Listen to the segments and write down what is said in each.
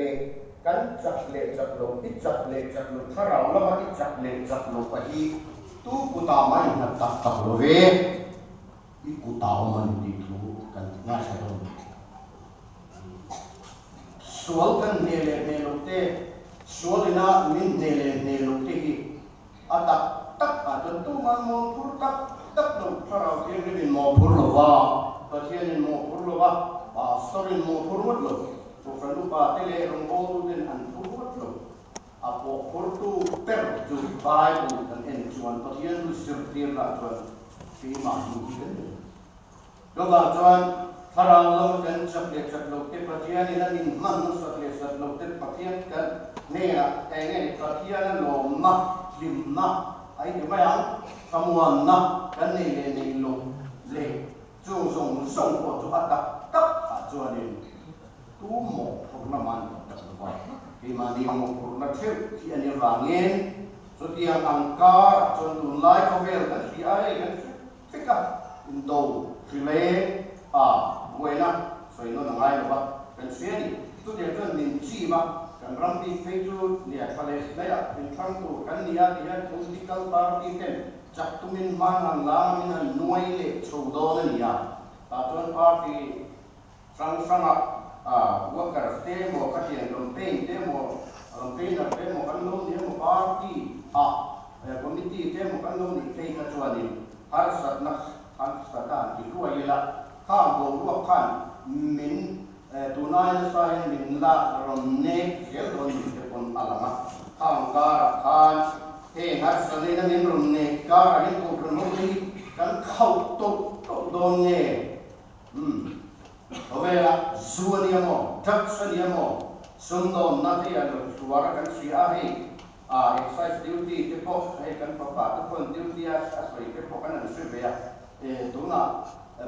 Leh kan chak leh chak lo, i chak leh chak lo, thlarau lama i chak leh chak lo pa hi tu kutah mah innghat tak tak lo ve, i kutah awm a ni tih thu kan ngaithla dawn. Sual kan hneh leh hneh loh te, sual ina min hneh leh hneh loh te hi a tak tak ah chuan tuman mawhphur tak tak lo, Thlarau Thianghlimin mawhphur lo va, Pathianin mawhphur lo va, Pastor-in mawhphur ngawt lo, Kohhran upa te leh rawngbawltuten an phur ngawt lo. A pawhphurtu ber chu Bible kan en chuan Pathian thu zirtirna ah chuan keimah hnu hi kan ni lo. Chuvang chuan Thlarau lam kan chak leh chak lo te, Pathianin a min hman nasat leh sat lo te, Pathian kan hnenah eng nge ni Pathiana lawmna, hlimna a inti mai ang, thlamuanna kan nei leh nei lo leh chung zawng zawng pawh chu a tak tak ah chuanin tu mawhphurhna man tak tak lo va, keimahni mawhphurhna theuh hi a ni avangin chutiang ang karah chuan tunlai khawvel kan hria a hei kan hre Vek a, indo hrileng a buaina sawi nawn a ngai lo va, kan hria a ni. Chutiang chuan min chim a, kan ram bik phei chu nia tha leh hlaiah min thlang tur kan ni a ti hian political party ten chak tumin hman han la min han nuai leh chho dawn a ni a, tah chuan party hrang hranga workers te emaw khatiang campaign te emaw campaigner te emaw kan lo ni emaw party ah committee te emaw kan lo nih phei kha chuanin harsatna harsatna han ti hluai ila khang boruak khan min tunai nasa hian min la rawn nek zel dawn ni te pawn a lang a, khang karah khan heng harsatna min rawn nek karah hian kohhran ho te hi kan khauh tawlh tawlh dawn nge? Umm. Khawvela zu a nia maw, drugs a nia maw, sumdawnna te hian rawn hluar a kan hria a hei, ah excise duty te pawh hei kan fapa te pawhin duty a a sawi te pawh kan han hre ve a, eh tunah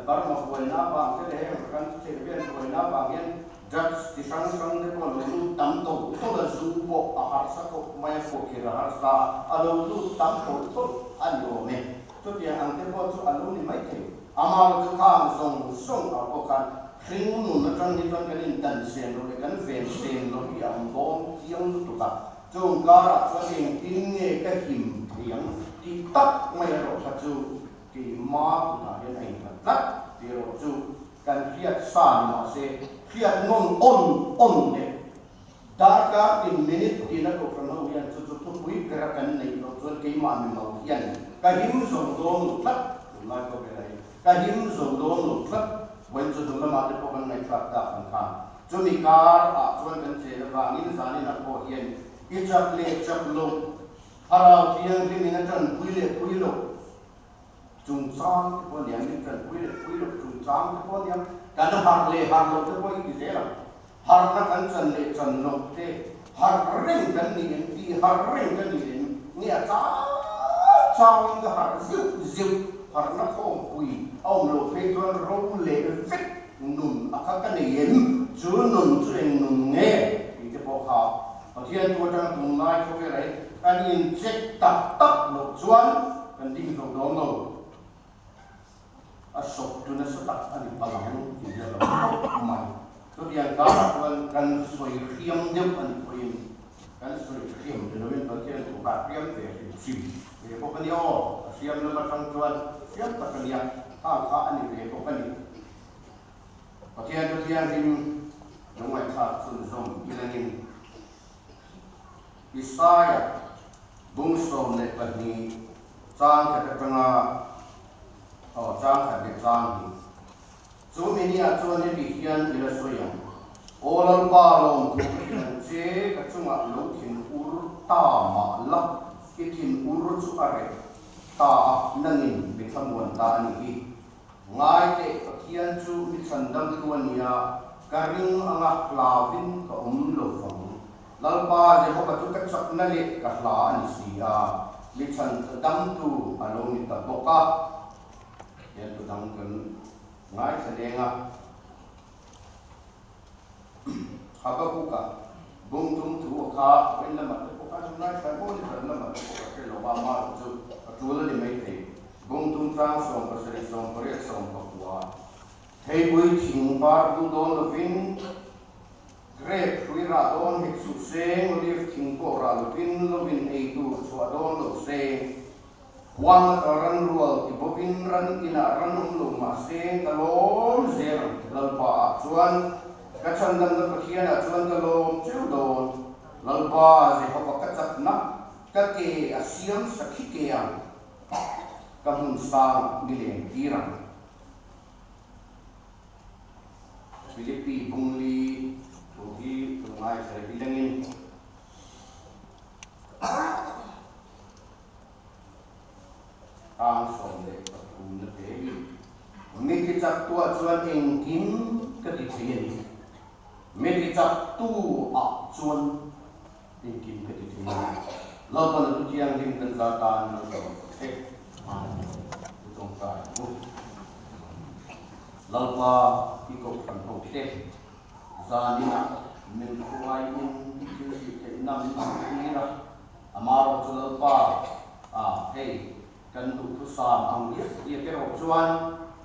Burma buaina avang te leh heng kan chhehvel buaina avang hian drugs chi hrang hrang te pawh lo lut tam tawlh tawlh a, zu pawh a harsa khawp mai a, khuahkhirh a harsa a, a lo lut tam tawlh tawlh a ni awm e. Chutiang ang te pawh chu a lo ni maithei. Amah chu khang zawng zawng ah pawh khan hring nun atang hi chuan kan indan sen loh leh kan ven sen loh hi a awm dawn chiang lutuk a. Chung karah chuan engtin nge ka him thei ang tih tak mai erawh kha chu keima kutah hian a innghat tlat tih erawh chu kan hriat sa ni mahse hriat nawn awn awn leh Darkar tin minute tin a kohhran ho hian chu chu thupui bera kan neih loh chuan keimah mi mau hian ka him zo dawn lo tlat, tunlai khawvela hi ka him zo dawn lo tlat, vawiin chu hnu lamah te pawh kan ngaihthlak tak ang khan chumi kar ah chuan kan chen avangin zaninah pawh hian i chak leh chak loh, thlarau thianghlimin a tanpui leh pui loh chungchang te pawh aniang, min tanpui leh pui loh chungchang te pawh aniang, kan harh leh harh loh te pawh i ti zel ang. Harhna kan chan leh chan loh te, harh reng kan ni em tih harh reng ka ni em nge a chang changin ka harh zeuh zeuh, harhna khawmpui a awm loh phei chuan ro leh vek nun a kha ka nei em, chu nun chu eng nun nge tih te pawh kha Pathian tu atanga tunlai khawvelah hian kan incheck tak tak loh chuan kan ding zo dawn lo. A sawp chu nasa tak a ni palang tih hi a lo khawp mai. Chutiang karah chuan kan sawi hriam deuh a ni pawhin kan sawi hriam ni loin Pathian thu kha a hriam ve hrim hrim ve bawk a nia aw. A hriam lam atang chuan hriam tak a nia, khang kha a ni ve bawk a ni. Pathian chu thianghlim lo ngaihthlak chhunzawm ilangin Isaiah bung 12 chang khat atanga aw chang khat leh chang hnih. Chu mi ni ah chuan heti hian i la sawi ang, Aw Lalpa lawmthu ka hrilh ang che, ka chungah lo thin ur ta mah la, i thin ur chu a reh ta a, nangin mi thlamuan ta a nih hi. Ngai teh, Pathian chu mi chhandamtu a nia, ka ring anga hlauin ka awm lo vang. Lalpa Jehova chu ka chakna leh ka hla a ni si a, mi chhan damtu a lo ni ta bawk a. Hian tu dang kan ngaithla leng a. Habakuka bung tum thu a kha vawiin lamah te pawh khan ngaithla maw ni zan lamah te pawh ka hre lo va, amah erawh chu a tul a ni maithei. Bung tum tlang 70 80 19 Theipui thing par bul dawn lovin. Grep hrui rah dawn hek suh seng, olive thing pawh rah lovin lovin ei tur chhuah dawn lo seng. Huang ata ran rual ti bawkin ran inah ran awm lo mah seng ka lawm zel ang Lalpa ah chuan ka chhandamna Pathian ah chuan ka lawm cheu dawn. Lalpa Jehova ka chakna ka ke a siam sakhi ke ang ka hmun sang mi leng tir ang. Philippi bungli thu hi thu ngaithla hi lengin tang 13 na te hi mi ti chak tuah chuan engkim ka ti thei a ni. Mi ti chak tu ah chuan engkim ka ti thei a ni. Lalpan a thu thianghlim kan za tan lo tawng che. Amen. Thu tawngtai ang u. Lalpa i kohhran ho te zaninah min khawngaihin i thil tih theihna min hmuhtir a, amarawh chu Lalpa a hei kan duhthusam ang diak diak erawh chuan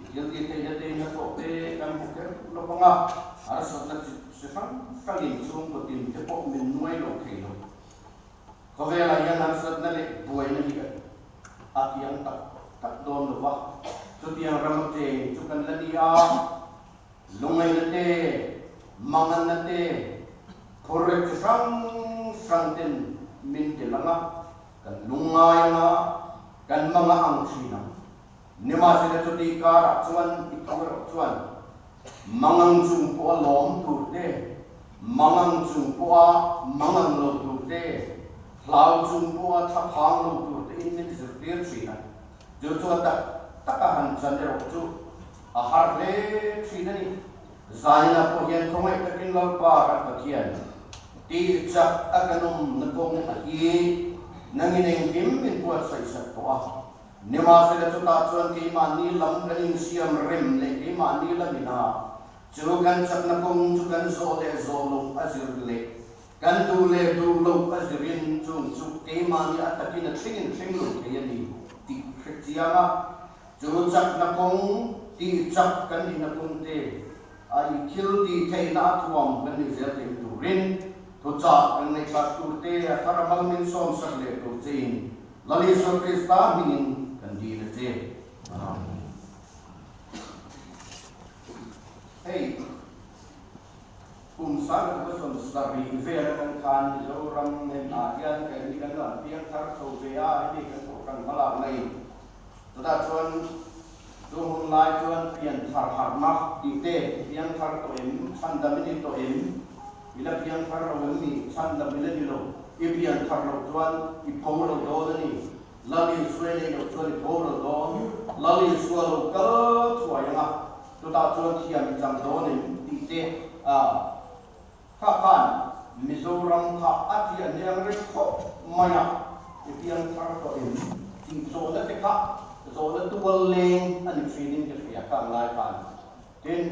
i thil tih theihna te in hnathawh te kan hmu kher lo ang a, harsatna chi hrang hrangin chhungkaw tin te pawh min nuai lo thei lo. Khawvelah hian harsatna leh buaina hi a kiang tak tak dawn lo va, chutiang ram a cheng chu kan la ni a, lungaihna te, manganna te, phurrek chi hrang hrang ten min ti lang a, kan lungngai ang a, kan manga ang thin ang. Nimahsela chuti karah chuan i thu erawh chuan mangang chung pawha lawm tur te, mangang chung pawha mangang lo tur te, hlau chung pawha thlaphang lo tur te in min zirtir thin a. Chu chuan tak taka han chan erawh chu a har hle thin a ni. Zaninah pawh hian khawngaih takin Lalpa kan Pathian tih chak a kan awmna kawng a hi nangin engkim min buatsaih sak tawh a. Nimahsela chutah chuan keimahni lam kan insiam rem leh keimahni lam ina chu kan chakna kawng chu kan zawh leh zawh loh a zir leh kan duh leh duh loh a zirin chung chu keimahni a takin a thlengin thleng lo thei a ni tih hre chiang a, chu chakna kawng tih chak kan nihna kawng te a i thil tih theihna a thuam kan ni zel thei turin thuchah kan ngaihthlak tur te a thar a mal min sawmsak leh tur chein Lal Isua Krista hmingin kan dil a che. Amen. Hei, kum sang ka 70 vel atang khan Mizoram nen ah hian keini kan lo an piang thar chho ve a, hemi kan kohhran hmalak na in. Chutah chuan chu hun lai chuan pian thar harhna tih te, piang thar tawh em, chhandam i ni tawh em, I la piang thar lo em ni? Chhandam i la ni lo. I pian thar loh chuan i pho lo dawn a ni. Lal Isua i neih loh chuan i pho lo dawn. Lal Isua lo kal thuai ang a, chutah chuan thiam i chang dawn em tih te a kha khan Mizoram kha a chiah hniang reng khawp mai a, i piang thar tawh em tih zawhna te kha zawhna tual leng a ni thin in ka hria khang lai khan. Tin,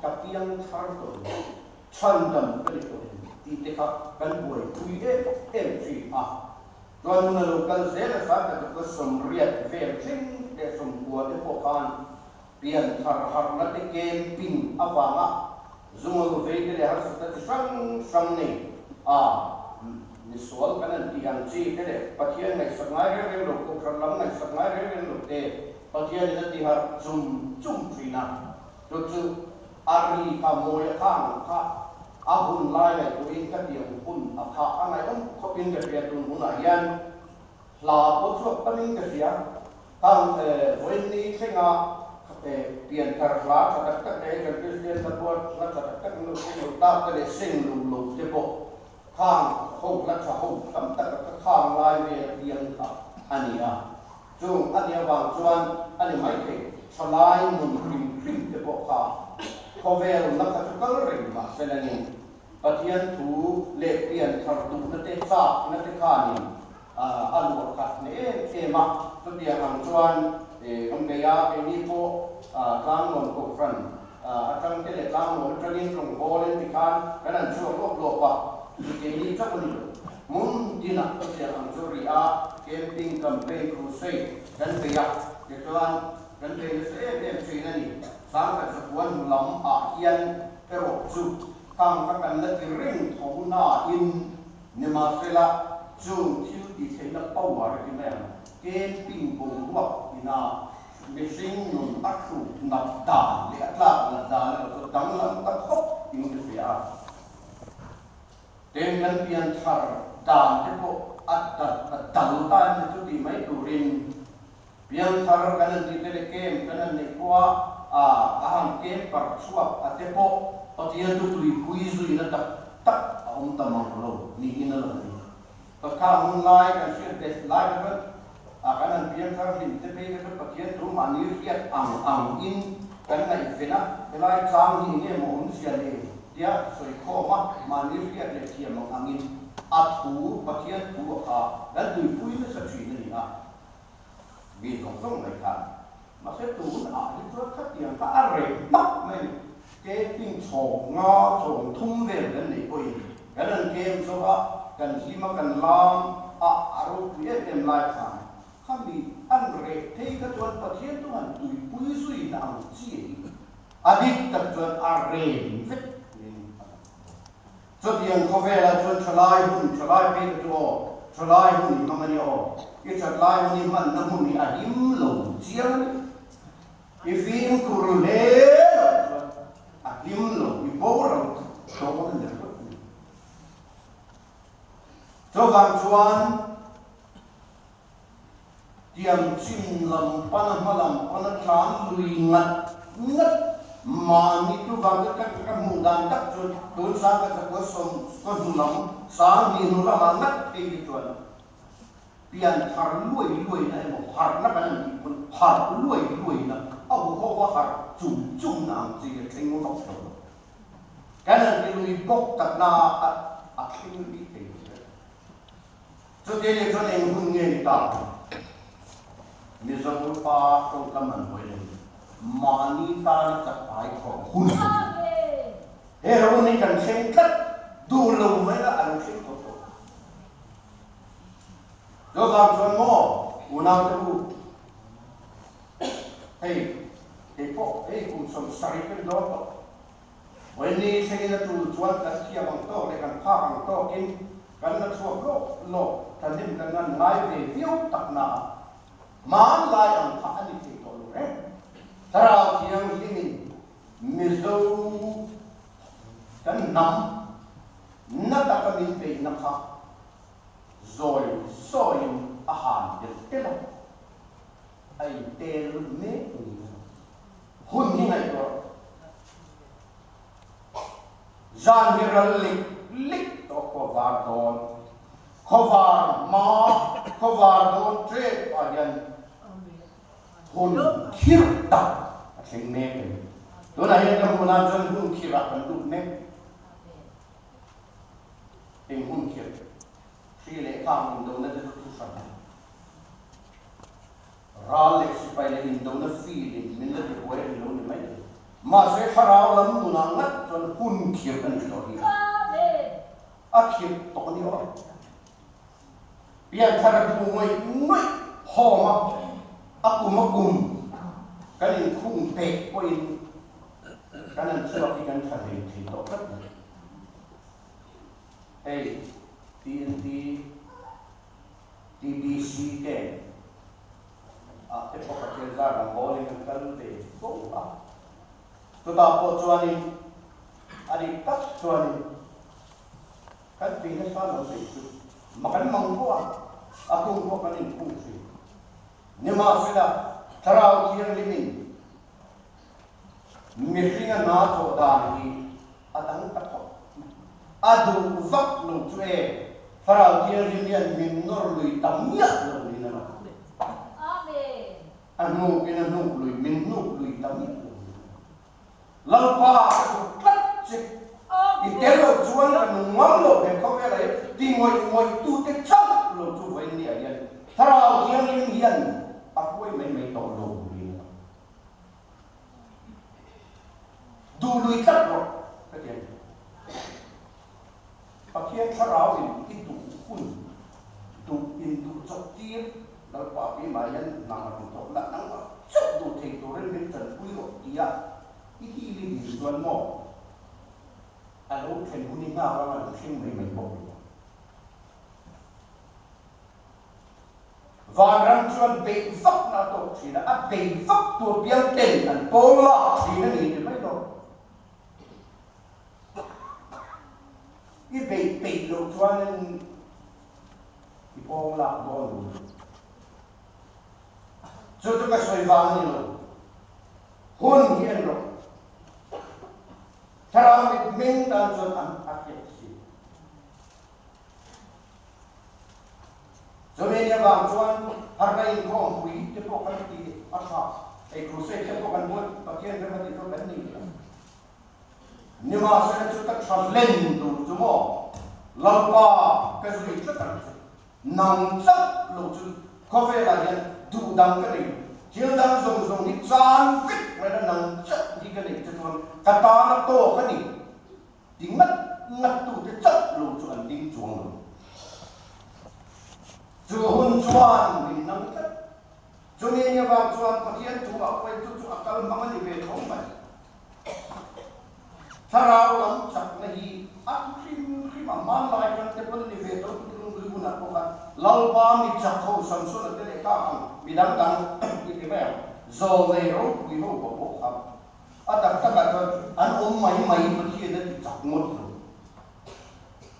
ka piang thar tawh em? Chhandam ka ni tawh em tih te kha kan buaipui em em thin a. Chuan hmun a lo kal zel a Sangkatuka 80 vel thleng leh 90 te pawh khan pian thar harhna te camping avanga zungaw vei te leh harsatna chi hrang hrang nei a misual kan an tih ang chi te leh Pathian ngaihsak ngai reng reng lo, Kohhran lam ngaihsak ngai reng reng lo te Pathianin a ti harh chum chum thin a. Chu chu a ri kha mawi a kha ang kha a hun lai ngaihtuahin ka tiang hun a kha a ngaihawm khawpin ka hria tun hunah hian hla pawh chhuak tamin ka hria. Khang vawiin thlenga pianthar hla tha tak tak leh kan Kristian hla buat hla tha tak tak an lo seng lo tak te leh seng lo lo te pawh khang ho hla tha ho tam tak a kha khang lai vel piang kha a ni a. Chung a nih avang chuan a ni maithei, thalai nun hrim hrim te pawh kha khawvel na kha chu kal reng mah se nangin Pathian thu leh pian thar duhna te chakna te khanin a luah khat hle em em a. Chutiang ang chuan kan bei a, keini pawh Tlanglawn Kohhran atang te leh Tlanglawn atangin rawngbawlin tikhan kan han chhuak lawp lawp a, keini chauh a ni lo. Hmun tinah ka ziak ang chu ri a, camping, campaign, crusade kan bei a, tichuan kan bei nasa em em thin a ni. 19 lam ah hian erawh chu Khang kha kan la ti reng tho nain nimahsela chung thil tihtheihna power a ti mai ang, camping boruak ina mihring nun a hruk nat dan leh a tlak nat dan erawh chu danglam ta khawp in ka hria a. Tin, kan pian thar dan te pawh a dal ta em ni chu tih mai turin Piangthar kan han tih te leh kem kan han neih pawha a a han kem parh chhuak a te pawh Pathian chu tuipui zuina tak tak a awm ta mang lo niin a lang a ni. Patha hun lai kan hriat ve lai kha chuan a kan han piangthar hlim te phei kha chuan Pathian thu mahni hriat ang ang in kan ngaihven a, helai chang hi enge maw awmzia le tia sawi khawm a, mahni hriat leh thiam ang ang in a thu Pathian thu a kha kan tuipui nasa thin a ni a. Mi zawng zawng mai khan. Mahse tun ah hi chuan khatiang kha a reh hmak mai a ni. Camping chhawng nga chhawng thum vel kan neih pawhin kan han kem zawk a, kan hlim a kan lam a, a ropui em em lai khan khami an reh phei kha chuan Pathian chu han tuipui zui na ang chi hi a dik tak chuan a rem vek niin a lang. Chutiang khawvelah chuan thalai hun, thalai phei te chu aw, thalai hun i hmang a nia aw, i thatlai hun i hmanna hmun hi a him lo chiang a ni. I fimkhur hle loh chuan a him lo, i boral dawn a ni ringawt mai. Chuvang chuan Tiang chin lam pana hma lam pana tlan lui ngat ngat mahni tu vang te tak ka hmuh dan tak chuan tun sang ka chakua sawm ka hnu lam sang hnih hnu lamah ngat phei hi chuan pian thar luai luai na emaw harhna kan han tih pawn harh luai luai na a huho va harh chum chum na ang chi a thleng vak lo. Kan han ti lui bawk tak na a thleng bik thei lo hle. Chuti nih chuan eng hun nge ni ta? Mizo pa tawngkam an hawi lo ni. Mahni tana chakpai khawm hun a ni. He ro ni kan thleng tlat duh lo mai la a lo thleng tawh tawh. Chuvang chuan maw unaute u, hei kei pawh hei kum 70 kan dawn tawh. Vawiin thlengin a tul chuan kan thiam ang tawk leh kan phak ang tawkin kan la chhuak lawk lawk thahnem kan ngan ngai ve viau tak na a, hmanlai ang kha a ni thei tawh lo reng. Thlarau Thianghlimin Mizo kan hnam na taka min peihna kha zawi zawiin a han tel tel a, a intel mek niin a lang. Hun hi ngaihtuah rawh. Zan hi ral lik lik tawh khaw var dawn. Khaw var hma, khaw var dawn ṭep ah hian hun khirh tak a thleng mek a ni. Tunah hian ka hmuh nan chuan hun khirh ah kan lut mek. Eng hun khirh? Hri leh khang indona te chu thuhran a ni. Ral leh sipai leh indona feel in min la ti buai a ni lo ni mai thei. Mahse thlarau lam nunah ngat chuan hun khirh a ni tawh hi. A khirh tawh a ni awm. Pianthar a duh ngawih ngawih hawm a, a kum a kum kan inkhung pek pawhin kan an chhuak hi kan tha hlei thei tawh tlat mai. Hei TNT. TBC te ah te pawh Pathian zar ang bawlin an kal ve fo a. Chutah pawh chuanin a dik tak chuanin kan tui nasa lo nei chu ma kan mang pawh a, a kung pawh kan inkhung thin. Nimahsela Thlarau Thianghlimin mihringa hna thawh dan hi a dang ta khawp mai. A duh vak lo chu e, Thlarau Thianghlim hian min nawr lui ta miah lo niin a lang. A hnukin a hnuk lui, min hnuk lui ta miah lo niin a lang. Lalpa ka duh tlat che, i tel loh chuan ka nung ngam lo he khawvelah hian ti ngawih ngawih tute chauh lo chu vawiin niah hian Thlarau Thianghlim hian a hruai mai mai tawh lo niin a lang. Duh lui tlat rawh ka ti a ni. Pathian thlarau in i duh hun duh in duh chawp tir Lalpa keimah hian hna a rawn thawk lah nangmah chauh duh thei turin min tanpui rawh tia i dil i dil chuan maw? A lo thlen hun hi nghak anga lo hring mai mai bawk lo. Vanram chuan beih vakna a tawk thin a, a bei vak tur piang ten an pawl lak thin a ni ti mai lo. I beih peih loh chuanin i pawng lak dawn lo. Chu chu ka sawi vang a ni lo. Hun hi en rawh. Thlarau mitmeng tan chuan an a hriat si. Chumi nia vang chuan harna inkhawmpui te pawh kan ti a tha. Hei crusade te pawh kan buat Pathian rem a tih chu kan nei a. Nimahsela chu ka tha hlen tur chu maw Lalpa ka zui tlat ang che. Nang chauh lo chu khawvelah hian duh dang ka nei, thil dang zawng zawng hi chan vek mai la nang chauh hi ka nei che chuan ka tan a tawk a ni ti ngat ngat tute chauh lo chu an ding chuang lo. Chu hun chuan min nang tlat. Chumi nia vang chuan Pathian thu ah pawhin chu chu a kal hmang a ni ve tho mai. Thlarau lam chakna hi a thu hrim hrim a, hmanlai tan te pawn ni ve tho tutlung lui hunah pawh khan Lalpa mi chak ho Samsona te leh kha ang mi dang dang i ti mai ang, zawlnei ropui ho pawh pawh kha a tak takah chuan an awm mai mai Pathian a ti chak ngawt lo.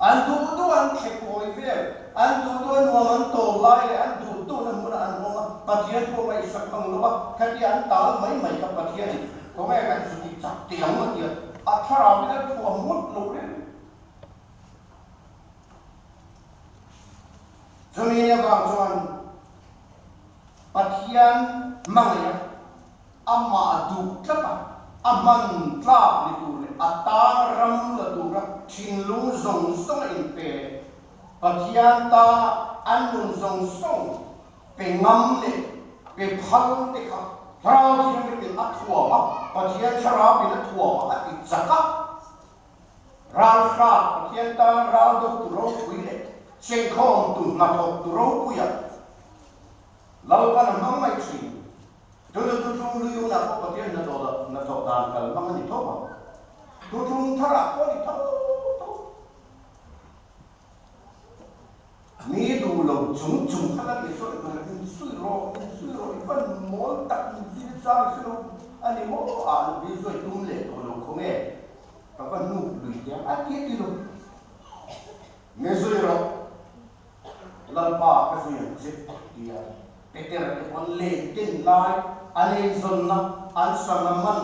An duh duh an thlek kawi vel, an duh duh a nuam an tawl lai leh an duh duhna hmunah an awm a, Pathian pawh ngaihsak mang lo a, khatia an tal mai mai kha Pathianin khawnge kan zu tih chak teh ang a tia, a thlarau in a thuam ngawt lo reng. Chumi ni avang chuan Pathian hmangaih a. Amah duh tlat a, a hman tlak ni tur leh a tan ram la tura thinlung zawng zawng a inpe leh Pathian tana an nun zawng zawng pe ngam leh pe phal te kha Thlarau Thianghlimin a thuam a, Pathian Thlarauin a thuam a, a ti chak a. Ralhrang Pathian tana ral do tu ropui leh chengkhawm tu hnathawk tu ropuia Lalpan a hmang mai thin. Tuna thutlung lui hunah pawh Pathian hnathawh dan kal hmang a ni tho ang. Thutlung tharah pawh a ni tho tho. Mi duh lo chung chung kha la Isua i duh in sui rawh, in sui rawh, i van mawl tak in zir chang si lo a ni maw ah lo bi zuai tum leh tawh lo khaw nge ka va hnuk lui tiang a ti a ti lo. Mi zui rawh. Lalpa ka zui ang che ti a Peter te pawn len tin lai an eizawnna, an sangha man,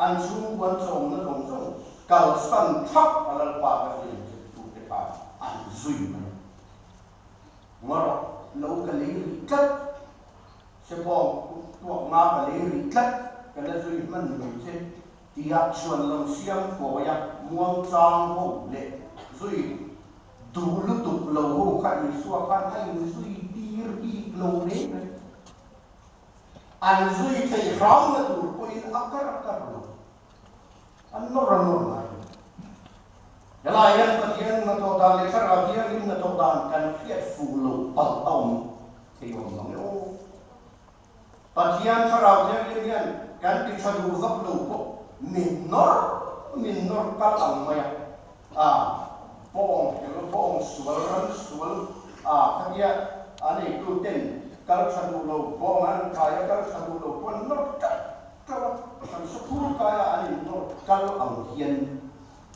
an chhungkua an chawmna zawng zawng kalsan thap a Lalpa ka zui ang che tu te khan an zui mai. Ngarawh lo ka lei rih tlat, Sebawng tuak nga ka lei rih tlat, ka la zui hman mai che tia chhuanlam siam kawia muangchang ho leh zui Duh lutuk lo ho kha Isua khan a inzui tir bik lo reng reng. An zui thei hramna tur pawhin a kar a kar lo. An nawr a nawr ngai lo. Helai hian Pathian hnathawh dan leh Thlarau Thianghlim hnathawh dan kan hriat fuh loh palh a awm thei awm ang e aw. Pathian Thlarau Thianghlim hian kan ti tha duh vak lo pawh min nawr min nawr kal ang mai a, a bawng tel bawng sual ram sual a khatia a neitu ten kal tha duh lo bawng an kai a kal tha duh lo pawh an nawr teuh teuh a, kan saphur kai a an in nawr kal ang hian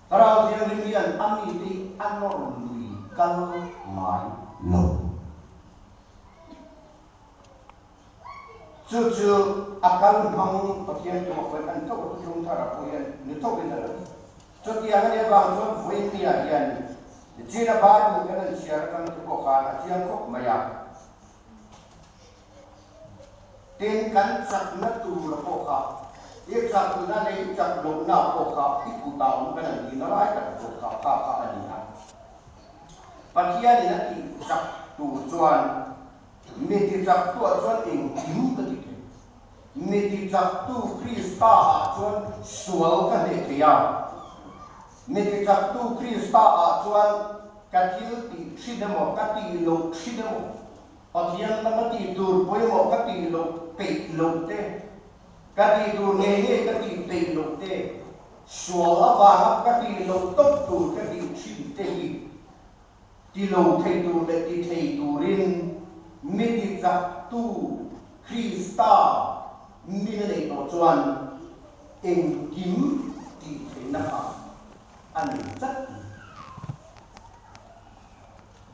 Thlarau Thianghlim hian a mite hi a nawr lui kal ngai lo. Chu chu a kal hmang Pathian tumah pawhin an tho a, thutlung tharah pawh hian ni thoin a lang. Chutiang a nih avang chuan vawiinniah hian China Bible kan han chhiar atang te pawh khan a chiang khawp mai a. Tin, kan chakna tura pawh kha, i chakna leh i chak lohna pawh kha i kutah awm kan han tihna lai tak pawh kha kha kha a ni a. Pathianin a tih chak tur chuan Mi tichaktuah chuan engkim ka ti thei. Mi tichaktu Krista-ah chuan sual ka hneh thei a. Mi tichaktu Krista-ah chuan ka thil tih thin emaw, ka tih loh thin emaw, Pathian lama tih tur pawimawh ka tih loh peih loh te, ka tih tur ngei ngei ka tih peih loh te. Sual avanga ka tih loh tawp tur ka tih thin te hi ti lo thei tur leh ti thei turin mi ti chaktu Krista min a neih tawh chuan engkim tih theihna kha a nei tlat ni.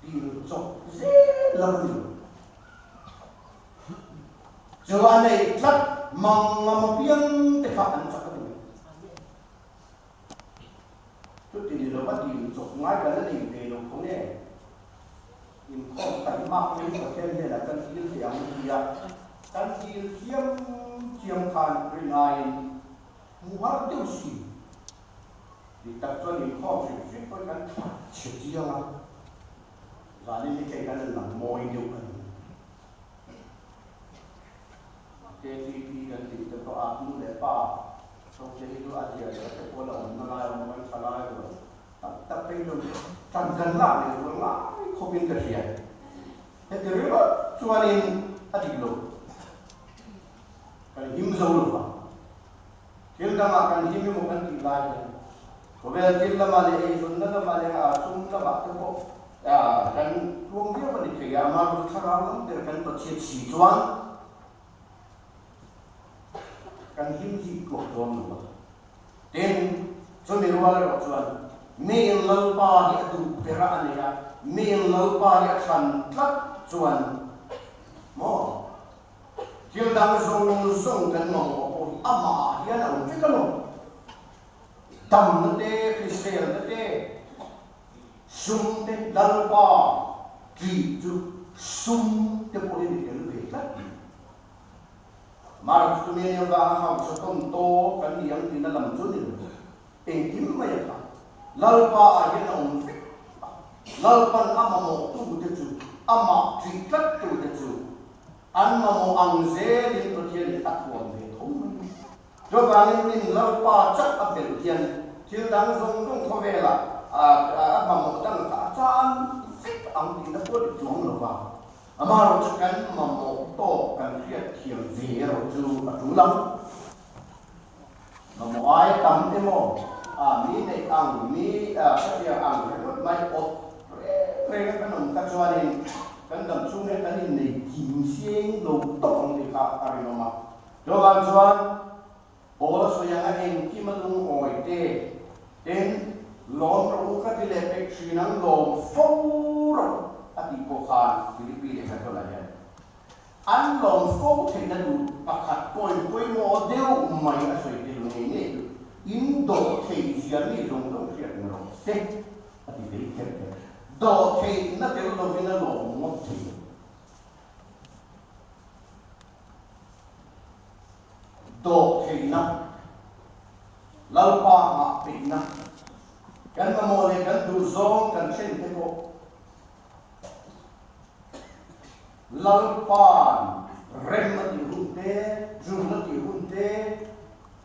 Dil chawp zel lo a ni lo. Chu a nei tlat mangam apiang te kha an chak a ni mai. Chuti ni lo a dil chawp ngai kan la nei ve lo tho nge? Inkhawm taihmak mai Pathian hnenah kan dil teh ang tia kan dil chiam chiam khan rinaiin hmu har deuh si. Dik tak chuan inkhawm hrim hrim pawhin kan chhe chiang a. Zanin hi kei kan lang mawi deuh a ni. KTP kan tih te pawh a nu leh pa chawkte hi chu a zia leh te pawh la awmna lai a awm a, kan tha lai rual tak tak phei chuan tan kan lak leh zual ngai khawpin ka hria. Heti ringawt chuanin a dik lo. Kan him zo lo va. Thil dangah kan him emaw kan tih lai hian khawvel thil lamah leh eizawnna lamah leh a sum lamah te pawh kan tluang viau a ni thei a, amaherawhchu thlarau lam ber kan Pathian si chuan kan him zik tluak dawn lo a. Tin, chumi rual erawh chuan mi in Lalpa hi a duh ber a a nei a, mi in Lalpa hi a thlan tlat chuan maw? Thil dang zawng zawng kan mamawh pawh hi amah hian a awm vek alawm. Damna te, hriselna te, sum te, Lalpa tih chu sum te pawh hi a ni tel ve tlat. Mark chu mi ania vanga hausa tawn tawp kan ni ang tihna lam chu a ni lo. Engkim mai a tha. Lalpa ah hian a awm vek a. Lalpan a mamawh tute chu, amah tih tlat tute chu an mamawh ang zelin Pathianin a thuam ve tho mai a ni. Chuvangin min Lalpa chauh a belh hian thil dang zawng zawng khawvelah a mamawh dang kha a chan vek ang tihna pawh a ni chuang lo va. Amaherawhchu kan mamawh tawk kan hriatthiam ve erawh chu a tul ang. Mamawh ai tam emaw a mi neih ang mi hetiang ang ringawt mai awt reng reng a kan awm kha chuanin kan dam chhung hian kan innei kim siang lo tawp ang tih kha a rinawm a. Chuvang chuan Paula sawi anga engkim a lungawi te ten lawm rawh u ka ti leh pek thin ang lawm fo rawh a tih pawh khan Philippi lehkha tawlah hian An lawm fo theihna tur pakhat point pawimawh deuh mai a sawi tel ngei ngei chu in dawh thei zia mi zawng zawng hriat ni rawh se a ti thei kher kher. Dawh theihna tel lovin a lawm ngawt thei lo. Dawh theihna, Lalpa nghah peihna, kan mamawh leh kan duhzawng kan thlen te pawh Lalpa'n rem a tih hun te, jun a tih hun te,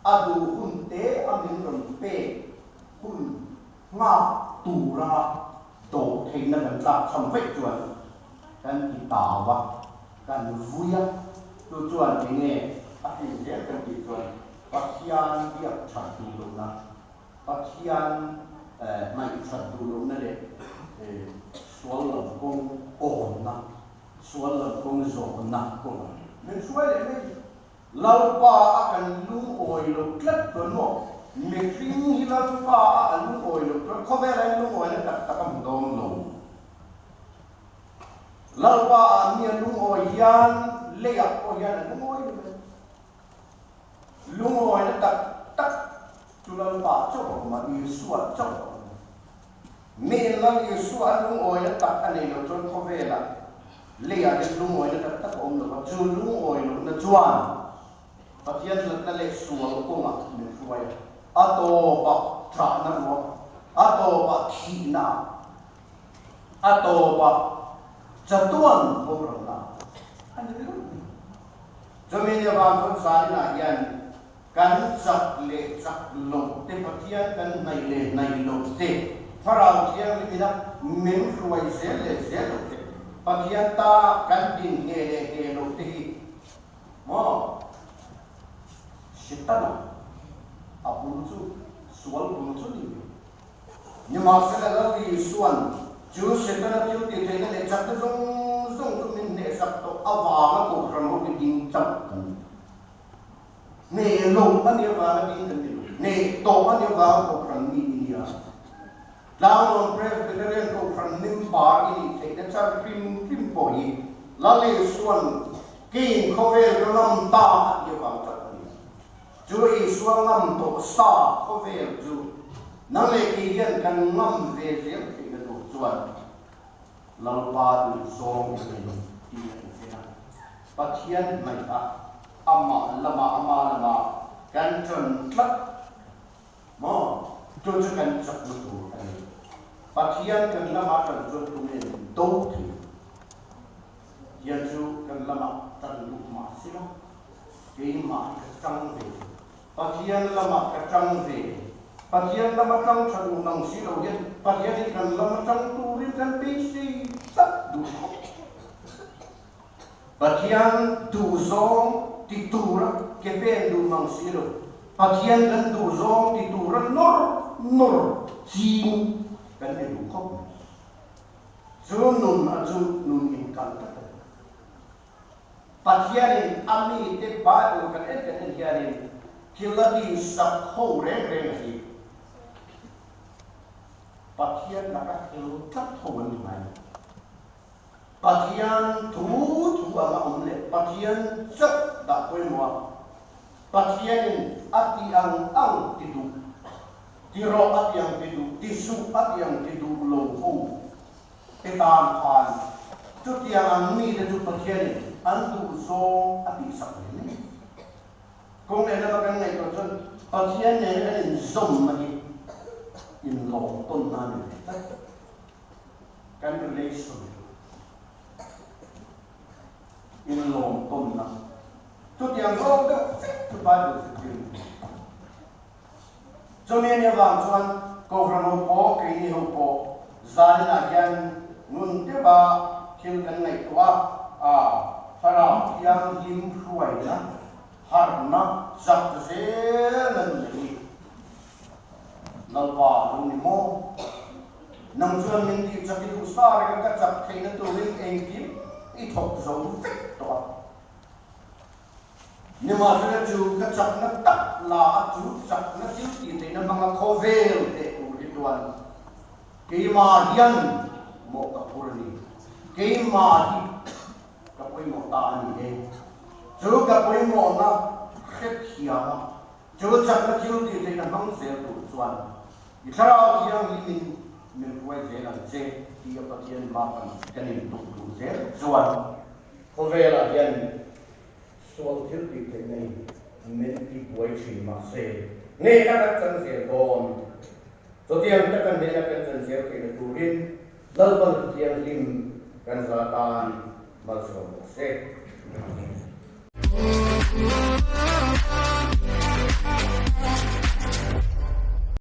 a duh hun te a min rawn pek hun nghak tura dawh theihna kan tlak chham vaih chuan kan ti tau a, kan vui a, chu chuan enge a hrin zel kan tih chuan Pathian biak that duh lohna, Pathian ngaihchat duh lohna leh sual lam kawng awnna, sual lam kawng zawnna kawngah min hruai leh mai. Lalpa a kan lungawi loh tlat chuan maw? Mihring hi Lalpa a a lungawi loh chuan khawvela in lungawina tak tak a hmu dawn lo. Lalpa ah mi a lungawi hian leiah pawh hian a lungawi lo mai. Lungawina tak tak chu Lalpa chauh a awm a, Isua chauh a awm. Miin Lal Isua a lungawina tak a nei lo chuan khawvelah leiah hian lungawina tak tak a awm lo va, chu lungawi lohna chuan Pathian hlatna leh sual kawngah min hruai a, a tawpah ṭahna ruang, a tawpah thihna, a tawpah chatuan boralna a ni ringawt mai. Chumi ni avang chuan zaninah hian kan chak leh chak loh te, Pathian kan hnaih leh hnaih loh te, Thlarau Thianghlimina min hruai zel leh zel loh te, Pathian ta kan din nge leh nge loh te hi maw Setana a bul chu. Sual bul chu ni lo. Nimahsela Lal Isua'n chu Setana thil tih theihna leh chakna zawng zawng chu min hnehsak tawh avanga Kohhran ho hi ding chauh kan ni. Hneh lo a nih avanga ding kan ni lo. Hneh tawh a nih avanga Kohhran mi i nia. Tlanglawn Presbyterian Kohhran member i nih theihna char hrim hrim pawh hi Lal Isua'n keiin khawvel ka ngam ta a tih avang chauh a ni. Chu Isua ngam tawh sa khawvel chu nang leh kei hian kan ngam ve zel theihna tur chuan Lalpa duhzawng i nei tih a infen a. Pathian hnaih a, amah lamah ama lamah kan ṭan tlat maw? Chu chu kan chakna tur a ni. Pathian kan lamah ṭan chuan tunge do thei? Hian chu kan lamah ṭan duh mah sila. Keimah hi ka ṭang ve, Pathian lamah ka ṭang ve. Pathian lama ṭang ṭha duh nang si lo hian Pathian hi kan lama ṭang turin kan beisei tlat duh khawp. Pathian duhzawng ti tura ke pen duh nang si lo, Pathian kan duhzawng ti tura nawr nawr ching kan ni duh khawp mai. Chu nun a chu nun inkal tlat a ni. Pathianin a mite Bible kan en kan en hianin thil a tihsak ho reng reng a hi Pathian laka hel tlat ho an ni ngai lo. Pathian thu thu anga awm leh Pathian chauh dah pawimawh a, Pathianin a tih ang ang ti duh, ti rawh a tih ang ti duh, ti suh a tih ang ti duh lo ho Te tan khan chutiang ang mite chu Pathianin an duh zawng a tihsak ve mai. Kawng leh lama kan ngaihtuah chuan Pathian nena kan inzawmna hi inlawm tawnna a ni ve tlat. Kan relation inlawm tawnna chutiang zawng deuh vek chu Bible zirtir a ni. Chumi a nih avang chuan Kohhran ho pawh, keini ho pawh zaninah hian ngun deuha thil kan ngaihtuah a, Thlarau Thianghlim hruaina, harhna chak zel a ni hi. Lalpa lo ni maw? Nang chuan min tih chak i duh sa reng a, ka chak theihna turin engkim i thawk zo vek tawh a. Nimahsela chu ka chakna tak la a chu chakna thil tih theihna hmanga khawvel teh tur hi chuan keimah hian mawh ka phur a ni. Keimah hi ka pawimawh ta a ni e. Chu ka pawimawhna hrethiam a, chu chakna thil tih theihna hmang zel tur chuan i thlarau thianghlimin min hruai zel ang che tih a Pathian hma kan intuk duh zel chuan Khawvelah hian sual thil tih theih nei min ti buai thin mah se, nehna kan chan zel dawn. Chutiang taka nehna kan chan zel theihna turin Lalpan Thianghlim kan za tan malsawm bawk se. Amen.